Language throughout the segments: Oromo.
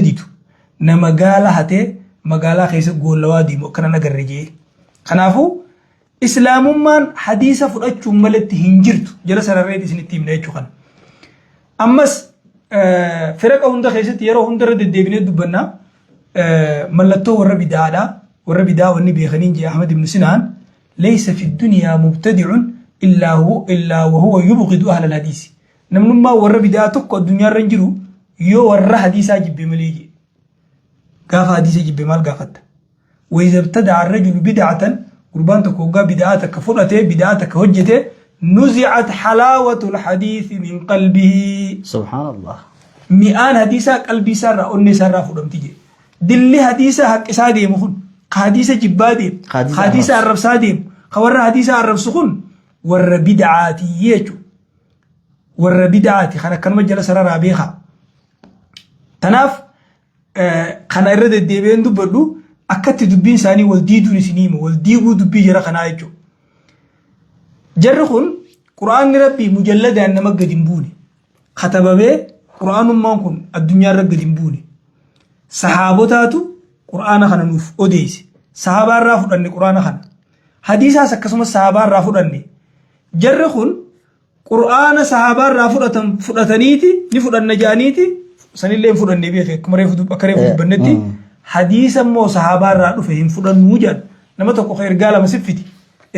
Didu nama gaala hatee magaalaa keessa goollawaa deemu akkana hin agarre jee. Kanaafuu islaamummaan hadiisa fudhachuun malatti hin jirtu jala sararreeti isinitti himna jechuu kana. Ammas firaqa hunda keessatti yeroo hunda irra deddeebinee dubbanna mallattoo warra bidaadha. Warra bidaa wanni beekaniin jee Ahmad ibn Sinaan laysa fi dunyaa mubtadi'un illaa illaa wahuwa yubghidu ahla al-hadiisi. Namnummaan warra bid'aa tokko addunyaarra hin jiru yoo warra hadiisaa jibbe malee jedhe. Gaafa hadiisa jibbe maal gaafatta? Wayza ibtada'a ar-rajulu bid'atan gurbaan tokko hoggaa bid'aa takka fudhatee bid'aa takka hojjete nuzi'at halaawatul hadiisi min qalbihi. Subhaanallah. Mi'aan hadiisaa qalbii isaarraa onnee isaarraa fudhamti jedhe. Dilli hadiisa haqqisaa deemu kun ka hadiisa jibbaa deemu Ka hadiisa ka hadiisa arrabsaa deemu ka warra hadiisa arrabsu kun warra bid'aatii jechuudha. Warra bid'aati kan akkanuma jala sararaa beekaa. Tanaaf kana irra deddeebi'een dubbadhu akkatti dubbiin isaanii wal diiduun isinii hima wal diiguu dubbii jara kanaa jechuudha. Jarri kun quraanni rabbii mujalladaan nama gadi hin buune. Katabamee quraanummaan kun addunyaa irra gadi hin buune. Sahaabotaatu quraana kana nuuf odeesse. Sahaabaa irraa fudhanne quraana kana. Hadiisaas akkasumas sahaabaa irraa fudhanne. Jarri kun Qur'aana sahaabaa irraa fudhatan fudhataniiti ni fudhanna jedhaniiti sanillee hin fudhanne beeke akkuma reefu akka reefu dubbannetti hadiisa immoo sahaabaa irraa dhufe hin fudhannuu jedhan nama tokko ka ergaa lama siffiti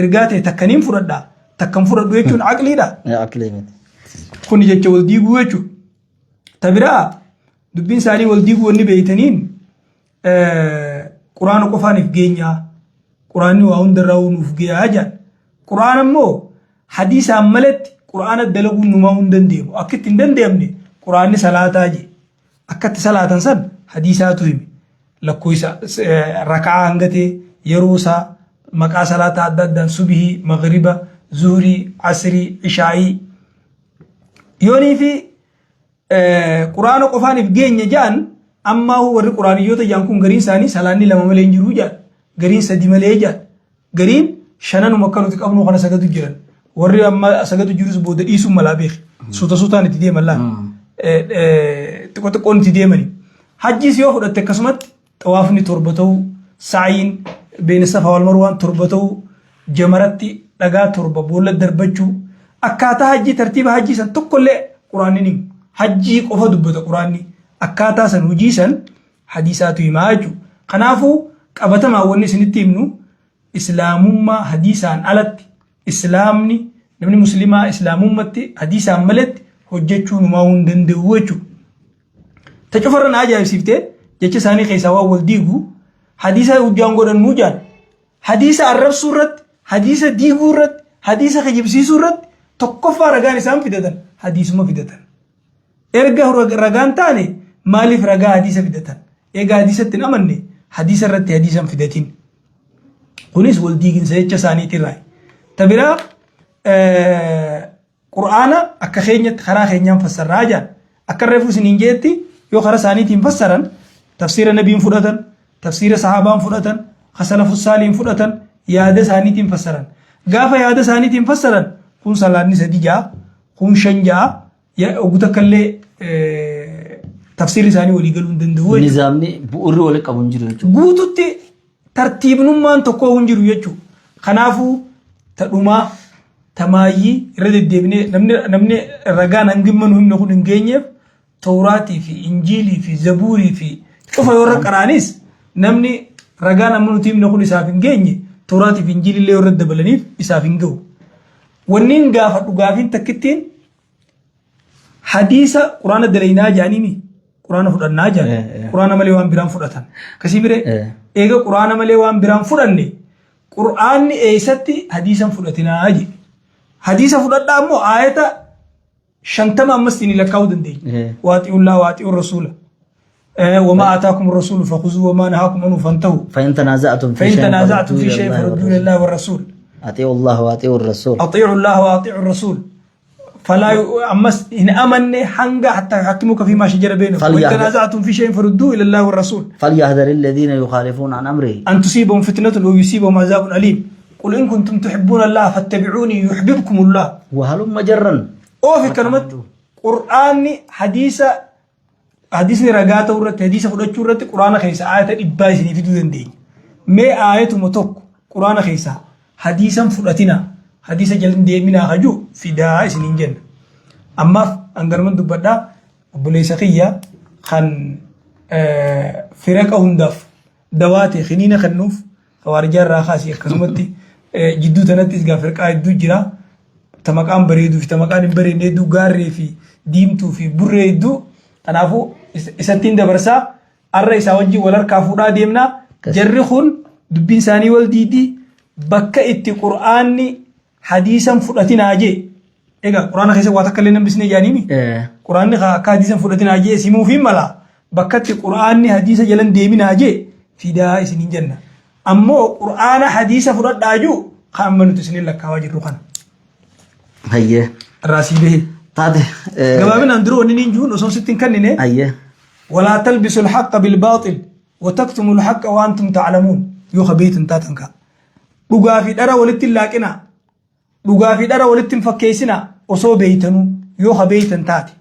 ergaa ta'e takka niin fudhadha takka hin fudhadhu jechuun aqliidha. Aqlii miti. Kuni jecha wal diiguu jechuudha. Ta biraa dubbiin isaanii wal diiguu wanni beeytaniin Quraana qofaan if geenyaa Quraanni waa hundarraa nuuf geeyaa jedhan. Quraana immoo hadiisaan malatti quraana dalaguun numaa hin dandeemu. Akka itti hin dandeemne quraanni salaataa jee. Akka itti salaatan san hadiisaatu hime. Lakkoofsa raka'aa hanga ta'e yeroo isaa maqaa salaataa adda addaan subihii, magriba, zuhurii, asrii, ishaa'ii. Yoonii fi Quraana qofaan if geenya ja'an ammaa warri quraaniyyoota ja'an kun gariin isaanii salaanni lama malee hin jiru ja'an gariin sadi malee ja'an gariin shananuma akka nuti qabnu kana sagadu jiran warri amma sagadu jirus booda dhiisuun malaa beeki suuta suutaan itti deeman laal xiqqoo xiqqoon itti deemani hajjiis yoo fudhatte akkasumatti Xawaafni torba ta'uu, sa'yiin beeyna safaa wal marwaan torba ta'uu, jamaratti dhagaa torba boolla darbachuu, akkaataa hajjii tartiiba hajjii san tokkollee quraanni ni himu. Hajjii qofa dubbata quraanni. Akkaataa san hojii san hadiisaatu himaa jechuudha. Kanaafuu qabatamaan wanni isinitti himnu islaamummaa hadiisaan alatti islaamni namni muslimaa islaamummatti hadiisaan maletti hojjechuu numaa hin danda'u jechuudha. Ta cufarra na ajaa'ibsiifte jecha isaanii keessaa waan wal diigu hadiisa hujjaan godhannuu jaan. Hadiisa arrabsuu irratti, hadiisa diiguu irratti, hadiisa kijibsiisuu irratti tokkoffaa ragaan isaan fidatan hadiisuma fidatan. Erga ragaan taane maaliif ragaa hadiisa fidatan? Egaa hadiisatti hin amanne hadiisa irratti hadiisa hin fidatin. Kunis wal diiginsa jecha isaaniitirraa. Ta biraa Qur'aana akka keenyatti karaa keenyaan fassarraa jedhan. Akka reefuu isiniin jeetti yoo karaa isaaniitiin fassaran tafsiira nabiin fudhatan, tafsiira sahaabaan fudhatan, kasalafu saaliin fudhatan yaada isaaniitiin fassaran. Gaafa yaada isaaniitiin fassaran kun salaanni sadi ja'a, kun shan ja'a, ogu takka illee tafsiirri isaanii walii galuu hin danda'u jechuudha. Nizaamni bu'uurri wali qabu hin jiru jechuudha. Guututti tartiibnummaan tokkoo hin jiru jechuudha. Kanaafuu ta dhumaa ta maayyii irra deddeebinee namni namni ragaan hangimma nu himne kun hin geenyeef Tawraatii fi Injiilii fi Zabuurii fi cufa yoo irra qaraanis namni ragaan amma nuti himne kun isaaf hin geenye Tawraatii fi Injiilii illee yoo irra dabalaniif isaaf hin gahu. Wanni hin gaafadhu gaafiin takkittiin Hadiisa quraana dalaynaa jedhaniimi quraana fudhannaa jedhan quraana malee waan biraan fudhatan akkasii mire eega quraana malee waan biraan fudhanne quraanni eessatti hadiisa hin fudhatinaa jedhe hadiisa fudhadhaa immoo aayata 50 ammas ittiin lakkaa'uu dandeenya waaxi'ullaa waaxi'u rasuula وما آتاكم الرسول فخذوه وما نهاكم عنه فانتهوا فإن تنازعتم في فإن شيء تنازعتم فردوه في إلى شيء الله فردوه إلى والرسول الله والرسول أطيعوا الله وأطيعوا الرسول أطيعوا الله وأطيعوا الرسول فلا أمس إن أمن حنجا حتى يحكموك فيما شجر بينهم وإن تنازعتم في شيء فردوه إلى الله والرسول فليحذر الذين يخالفون عن أمره أن تصيبهم فتنة ويصيبهم عذاب أليم قل إن كنتم تحبون الله فاتبعوني يحببكم الله وهلم جرا أوفي كلمة قرآني حديث Hadiisni ragaa ta'uu irratti, hadiisa fudhachuu irratti Quraana keessa aayata dhibbaa isinii fiduu dandeenya. Mee aayatuma tokko Quraana keessaa hadiisan fudhatinaa, hadiisa jala hin deeminaa haju fidaa isiniin jenna. Ammaaf hanganuman dubbadhaa. Obboleessa kiyya kan firaqa hundaaf dawaa ta'e kiniina kennuuf khawaarijaa irraa kaasii akkasumatti jidduu tanattis gaa firqaa hedduu jira. Ta maqaan bareeduu fi ta maqaan hin bareedne hedduu gaarree fi diimtuu fi burree hedduu. Kanaafuu isattiin dabarsaa arra isaa wajjin wal harkaa fuudhaa deemna. Jarri kun dubbiin isaanii wal diidii bakka itti qur'aanni hadiisan fudhatinaa jee. Egaa qur'aana keessa waa takka illee nambisnee jaaniimi. Qur'aanni akka hadiisan fudhatinaa jee simuufiin mala. Bakka itti qur'aanni hadiisa jalan deeminaa jee fidaa isiniin jenna. Ammoo qur'aana hadiisa fudhadhaa jiru kan amma nuti isiniin lakkaawaa jirru kana. Hayyee. Irraa sii bahe. Taate. Gabaabinaan dura wanni niin jiruun osoo sitti hin kennine. Hayyee. Walaa talbisu alhaqqa bilbaaxil wa taktumu alhaqqa wa antum ta'lamuun yoo ka beeytan taatan kaa. Dhugaa fi dhara walitti hin laaqinaa. Dhugaa fi dhara walitti hin fakkeessinaa osoo beeytanuu yoo ka beeytan taate.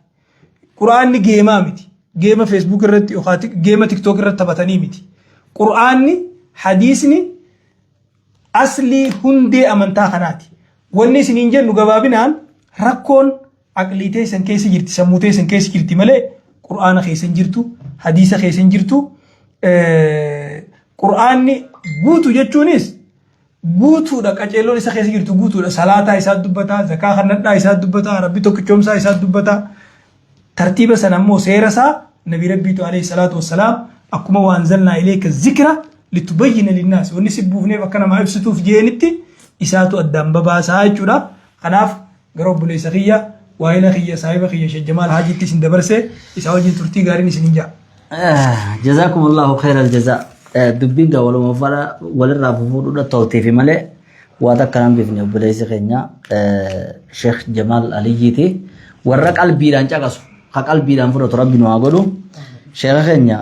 Qur'aanni geemaa miti. Geema Facebook irratti yookaan geema TikTok irratti taphatanii miti. Qur'aanni hadiisni aslii hundee amantaa kanaati. Wanni isiniin jennu gabaabinaan rakkoon aqlii teessan keessa jirti, sammuu teessan keessa jirti malee Qur'aana keessa hin jirtu, hadiisa keessa hin jirtu. Qur'aanni guutu jechuunis guutuudha, qaceelloon isa keessa jirtu guutuudha. Salaataa isaa dubbataa, zakaa kannadhaa isaa dubbataa, rabbi tokkichoomsaa isaa dubbataa. Tartiiba sana immoo seera isaa nabi rabbiitu alayhi salaatu wassalaam akkuma waan zalnaa ilayka zikra litubayyina linnaas wanni si buufneef akka namaa ibsituuf jeenitti isaatu addaan babaasaa jechuudha. Kanaaf gara obboleessa kiyya waahila kiyya saahiba kiyya Sheekh Jamaal Haajiitti isin dabarse isaa wajjin turtii gaariin isinin ja'a. Jazakumullahu khairal jazaa. Dubbiin gaa waluma fara walirraa fufuudhuudha ta'uutiifi malee waa takka nan bifne obboleessi keenya Sheekh Jamaal Aliyyiiti. Warra qalbiidhaan caqasu ka qalbiidhaan fudhatu rabbi nu haa godhu. Sheekha keenya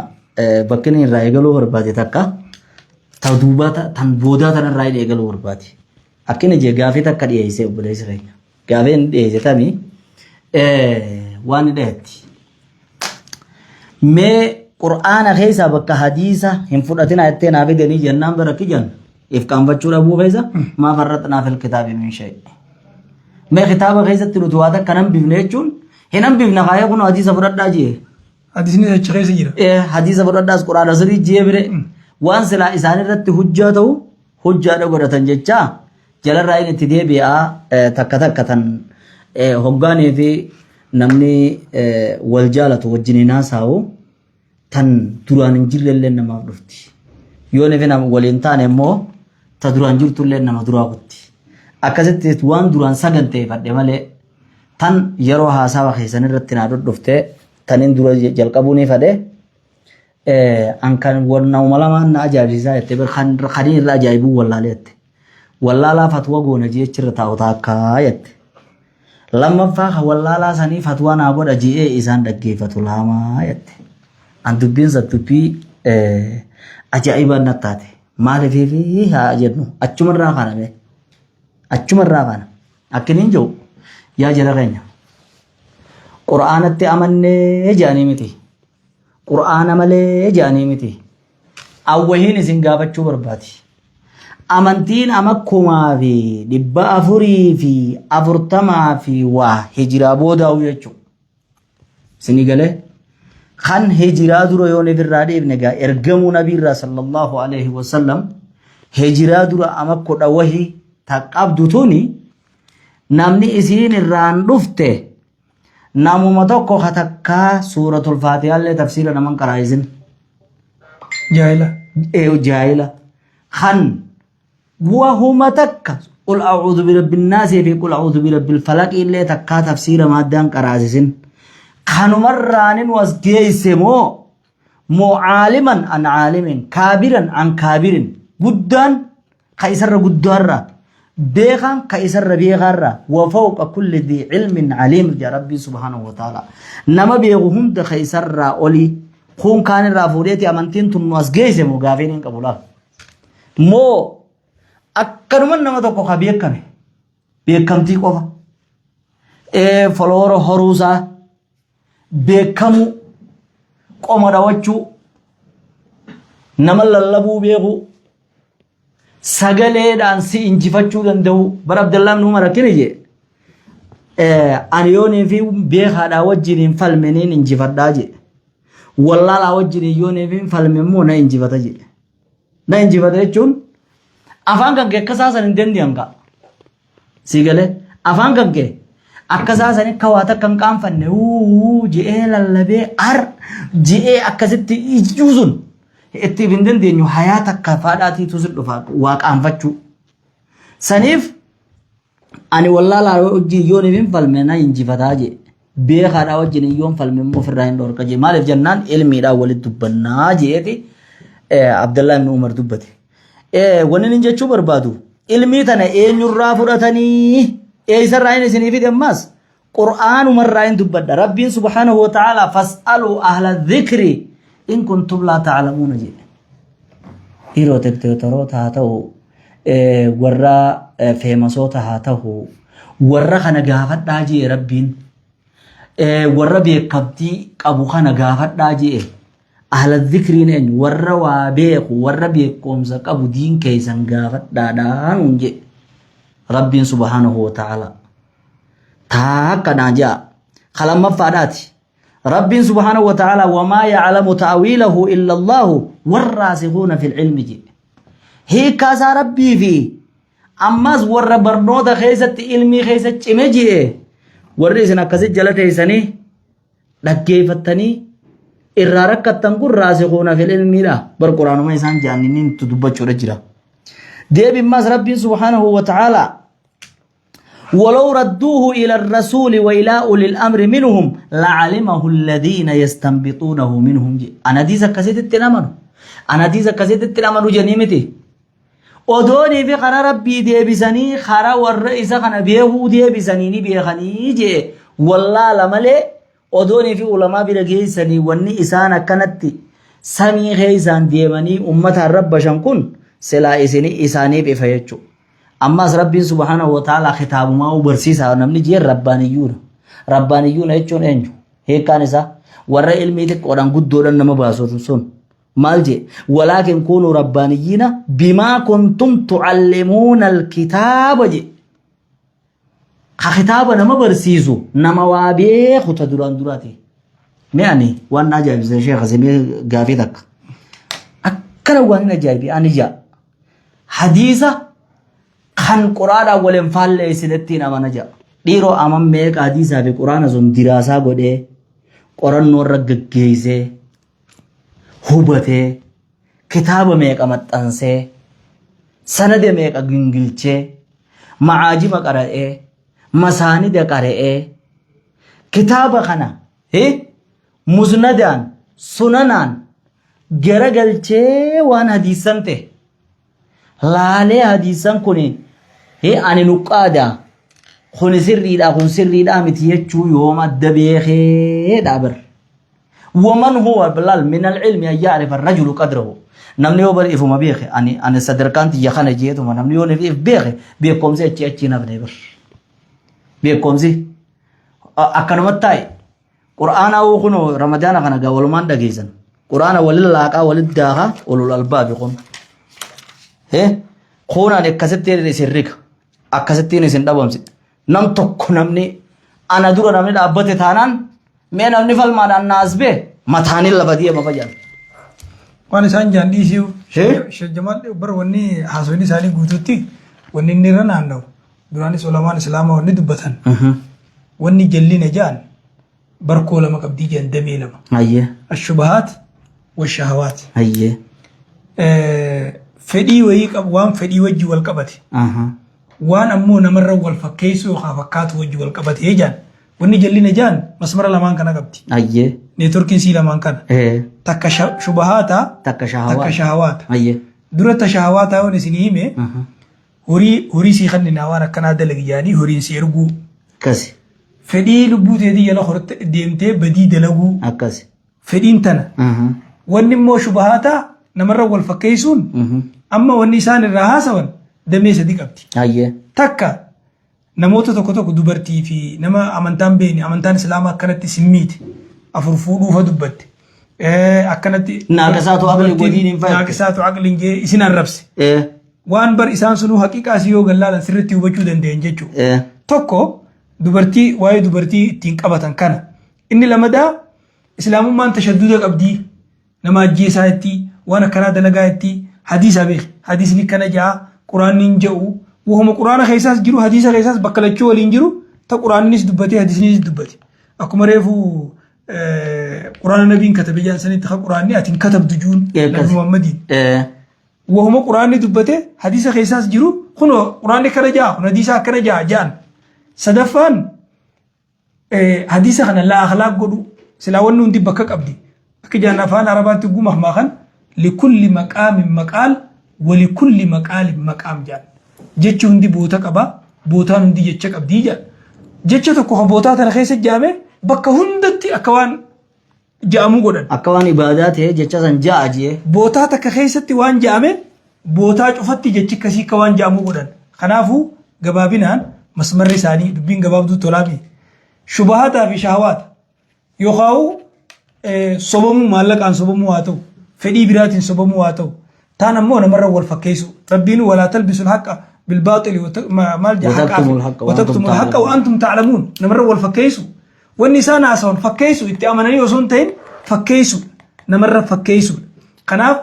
bakki inni irraa eegaluu barbaade takka ta duubaa tan boodaa tanarraa inni eegaluu barbaade. Akkina jee gaafii takka dhiyeessee obboleessi keenya. Gaafii inni dhiyeesse tami waan inni dhahetti. Mee Qur'aana keessaa bakka hadiisa hin fudhatinaa jettee naa fidanii jennaan bara kijan if qaanfachuu dhabuu keessa maa farraxnaa fil kitaabi min shay. Mee kitaaba keessatti nuti waa takka hin hambifne jechuun hin hambifne kaayee kun hadiisa fudhadhaa jee. Hadiisni achi keessa jira. Hadiisa fudhadhaas Qur'aana sirrii jee bire waan silaa isaan irratti hujjaa ta'u hujjaadha godhatan jechaa jalarraa inni itti deebi'a takka takka tan hoggaanii fi namni wal jaalatu wajjin hin haasa'u tan duraan hin jirre illee namaaf dhufti. Yoo nufi nama waliin taane immoo ta duraan jirtu illee nama duraa kutti. Akkasitti waan duraan saganteeffadhe malee tan yeroo haasawa keessan irratti naa dhudhufte tanin dura jalqabuu ni fadhe. An kan nama lamaan na ajaa'ibsiisaa jette bar kan kanii irra ajaa'ibuu wallaalee jette. Wallaalaa fatwa goona jeechirra taa'u taakkaa jette. Lammaffaa kan wallaalaa sanii fatwaa naa godha je'ee isaan dhaggeeffatu laamaa jette. An dubbiin san dubbii ajaa'ibaan na taate. Maaliif haa jennu achumarraa kana mee achumarraa kana akkiniin jiru yaa jara keenya. Qur'aanatti amannee jedhanii miti. Qur'aana malee jedhanii miti. Awwahiin isin gaafachuu barbaadi. Amantiin ama 1440 fi waa hijiraa boodaa'u jechuudha. Isinii galee kan hijiraa dura yoo nibirraa dhiifne egaa ergamuu nabiirraa sallallahu alaihi wasallam hijiraa dura ama kudha wahii ta qabdu tuni namni isiin irraan dhufte Namuma tokko ka takkaa suuratul faatihaallee tafsiira naman qaraa'isin. Jaahila. Ee jaahila. Kan wahuma takka qul a'uudhu birabbin naasii fi qul a'uudhu birabbil falaqii illee takkaa tafsiira maaddaan qaraasisin. Kanumarraanin was geesse moo moo caaliman an caalimin kaabiran an kaabirin guddaan ka isarra guddaarra beekaan ka isarra beekaarra wa fawqa kulli dhi ilmin aliim jedha rabbiin subhaanahu wa ta'ala nama beeku hunda ka isarraa olii kun kaan irraa fuudheeti amantiin tun nu as geesse moo gaafiin hin qabu laal moo akkanuma nama tokko ka beekame beekamtii qofa foloora horuusaa beekamuu Qoma dhawachuu, nama lallabuu beekuu, sagaleedhaan si injifachuu danda'u. Bara Abdallaa ibn Umar akkana jee, ani yoonii fi beekaadhaa wajjin hin falminiin injifadhaa jee. Wallaalaa wajjin yoonii fi hin falme immoo na injifata jee. Na injifata jechuun afaan kan kee akka isaa san hin danda'an kaa. Sii galee afaan kan kee akka isaa san akka waa takka hin qaanfanne uu je'ee lallabee ar je'ee akkasitti ijjuu sun itti hin dandeenyu hayaa takka faadhaatiitu si dhufa waa qaanfachuu. Saniif ani wallaalaa wajjin yoon hin falme na injifataa jee. Beekaadhaa wajjin yoon falme immoo ofirraa hin dhorka jee. Maaliif jennaan ilmiidhaan walitti dubbannaa jeeti Abdallaa ibn Umar dubbate. Wanni inni jechuu barbaadu ilmii tana eenyurraa fudhatanii eessarraa inni isinii fide ammaas qur'aanumarraa hin dubbadha. Rabbiin subhaanahu wa ta'ala fas'aluu ahla dhikri in kuntum laa ta'lamuuna jedhe. Dhiiroo tekteetoroota haa ta'u warra feemasoota haa ta'u warra kana gaafadhaa jee Rabbiin warra beekamtii qabu kana gaafadhaa jee. Ahla dhikriin eenyu? Warra waa beeku, warra beekumsa qabu diin keessan gaafadhaadhaa nuun jee Rabbiin subhaanahu wa ta'ala. Taakka naan jaa. Kalamaffaadhaati. Rabbiin subhaanahu wa ta'ala wamaa ya'lamu ta'wiilahu illa Allahu warraasikuuna fil ilmi jee. Hiikkaa isaa Rabbii fi ammas warra barnoota keessatti ilmii keessa cime jee warri isin akkasi jala teessanii dhaggeeffattanii irraa rakkattan kun raasikuuna fil ilmiidha. Bar quraanuma isaan ja'an inni itti dubbachuudha jira. Deebi ammas Rabbiin subhaanahu wa ta'ala ولو ردوه إلى الرسول وإلى أولي الأمر منهم لعلمه الذين يستنبطونه منهم جي. أنا دي زكاسيت التنمن أنا دي زكاسيت التنمن جنيمتي odoonii fi karaa Rabbii deebisanii karaa warra isa kana beekuu deebisanii ni beekanii jee wallaala malee odoonii fi ulamaa bira geessanii wanni isaan akkanatti samii keessaan deemanii ummataan rabbashan kun silaa isin isaaniif ifa jechuudha. Ammas Rabbiin subhaanahu wa ta'ala kitaabumaa barsiisaa namni jee rabbaaniyyuuna. Rabbaaniyyuuna jechuun eenyu? Hiikkaan isaa warra ilmii xiqqoodhaan guddoodhaan nama baasu sun. Maal jee? Walaakin kuunuu rabbaaniyyiina bimaa kuntum tucallimuuna alkitaaba jee. Ka kitaaba nama barsiisu nama waa beeku ta duraan duraati. Mee ani waan na ajaa'ibsiise sheekha simee gaafii takka. Akkana waan hin ajaa'ibi ani jaa. Hadiisa kan quraadhaan wal hin faalleessinettiin amana jaa. Dhiiroo aman meeqa hadiisaa fi quraana sun diraasaa godhee qorannoo irra gaggeessee hubatee kitaaba meeqa maxxansee sanada meeqa gingilchee macaajima qara'ee masaanida qara'ee kitaaba kana musnadaan sunanaan garagalchee waan hadiisan ta'e laalee hadiisan kun ani nuqqaada kun sirriidha kun sirriidha miti jechuu yooma adda beekeedha bar. Waman huwa bilal min al-ilmi an ya'rifa ar-rajulu qadrahu. Namni yoo bari ifuma beeke ani sadarkaan tiyya kana jeetuma namni yoo if beeke beekumsi achi achi hin hafne bar. Beekumsi akkanumatti taa'e Qur'aana wuu kunoo Ramadaana kana gaa walumaan dhageessan. Qur'aana walin laaqaa walin daakaa ulul albaabi kun. Kuunaan akkasittiin isin riga akkasittiin isin dhabamsi. Nam tokko namni ana dura namni dhaabbate taanaan mee namni falmaadhaan na as bee mataanin lafa deema fayyada. Waan isaan jaan dhiisiu Sheekh Jamaal bar wanni haasofni isaanii guutuutti wanni inni irra naanna'u duraanis ulamaan islaamaa wanni dubbatan wanni jallina jaan barkoo lama qabdii jaan damee lama. Hayyee. Ashubahaat wa shahawaat. Hayyee. Fedhii wayii qabu waan fedhii wajji wal qabate. Waan ammoo namarra wal fakkeessuu yookaan fakkaatu wajji wal qabatee jaan. Wanni jallina jaan masmara lamaan kana qabdi. Hayyee. Neetworkiin sii lamaan kana. Takka shubahaata. Takka shahawaata. Takka shahawaata. Hayyee. Dura ta shahawaataa yoon isinii hime horii horii sii kanninaa waan akkanaa dalagi jaanii horiin si erguu. Akkasi. Fedhii lubbuu teetii jala horte deemtee badii dalaguu. Akkasi. Fedhiin tana. Wanni immoo shubahaataa namarra wal fakkeessuun amma wanni isaan irraa haasawan damee sadi qabdi. Hayyee. Takka namoota tokko tokko dubartii fi nama amantaan beekne amantaan islaamaa akkanatti simmiite afur fuudhuufa dubbatte. Akkanatti Naaqisaatu aqli wadiin hin fayyadu. Naaqisaatu aqliin jee isin arrabse. Waan bar isaan sunuu haqiiqaa isii yoo gallaalan sirriitti hubachuu danda'an jechuudha. Tokko dubartii, waa'ee dubartii ittiin qabatan kana. Inni lamadaa islaamummaan tashadduda qabdii, nama ajjeesaa itti, waan akkanaa dalagaa itti, hadiisa beeki. Hadiisni kana ja'a, quraanni hin ja'u. Wahuma quraana keessaas jiru, hadiisa keessaas bakka lachuu waliin jiru, ta quraannis dubbatee hadiisnis dubbate. Akkuma reefu quraana nabiin katabe jedhan sanitti ka quraanni ati hin katabdu juun Nabi Muhammadiin. Wahuma quraanni dubbate hadiisa keessaas jiru, kunoo quraanni akkana ja'a, kun hadiisa akkana ja'a ja'an. Sadaffaan hadiisa kana laa akhlaaq godhu, silaa wanni hundi bakka qabdi. Akka jaan afaan Arabaatti guma kan likulli maqaamin maqaal walikulli maqaalin maqaam jaan. Jechi hundi boota qaba, bootaan hundi jecha qabdii jaan. Jecha tokko kan bootaa tana keessa jaame bakka hundatti akka waan ja'amuu godhan. Akka waan ibaadaa ta'e jecha san ja'a jee. Bootaa takka keessatti waan ja'ame bootaa cufatti jechi akkasii akka waan ja'amuu godhan. Kanaafuu gabaabinaan masmarri isaanii dubbiin gabaabduu tolaami. Shubahaataa fi shahawaata yookaan sobamuu, maallaqaan sobamuu haa ta'u, fedhii biraatiin sobamuu haa ta'u, taan ammoo namarra wal fakkeessu. Rabbiin walaa talbisul haqqa bilbaaxili maal jedha? وتكتموا الحق وأنتم تعلمون. Namarra wal fakkeessu. Wanni isaan haasawan fakkeessu, itti amananii osoo hin ta'in fakkeessu, namarra fakkeessu. Kanaaf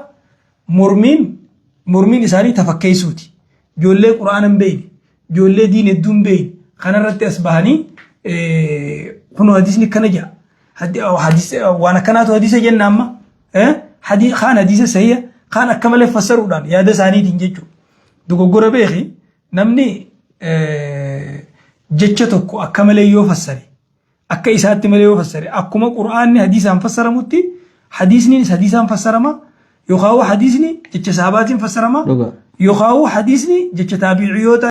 mormiin isaanii tafakkeessuuti. Ijoollee quraana hin beekne, ijoollee diin hedduu hin beekne kanarratti as bahanii kunoo hadiisni akkana jedha. Waan akkanaatu hadiisa jenna amma. Kaan hadiisa sahiha, kaan akka malee fassaruudhaan yaada isaaniitiin jechuudha. Dogoggora beeki, namni jecha tokko akka malee yoo fassare, akka isaatti malee yoo fassare, akkuma qura'aanni hadiisaan fassaramutti hadiisnis hadiisaan fassarama, yookaan hadiisni jecha sahabaatiin fassarama, yookaan hadiisni jecha taabi'iyyoota.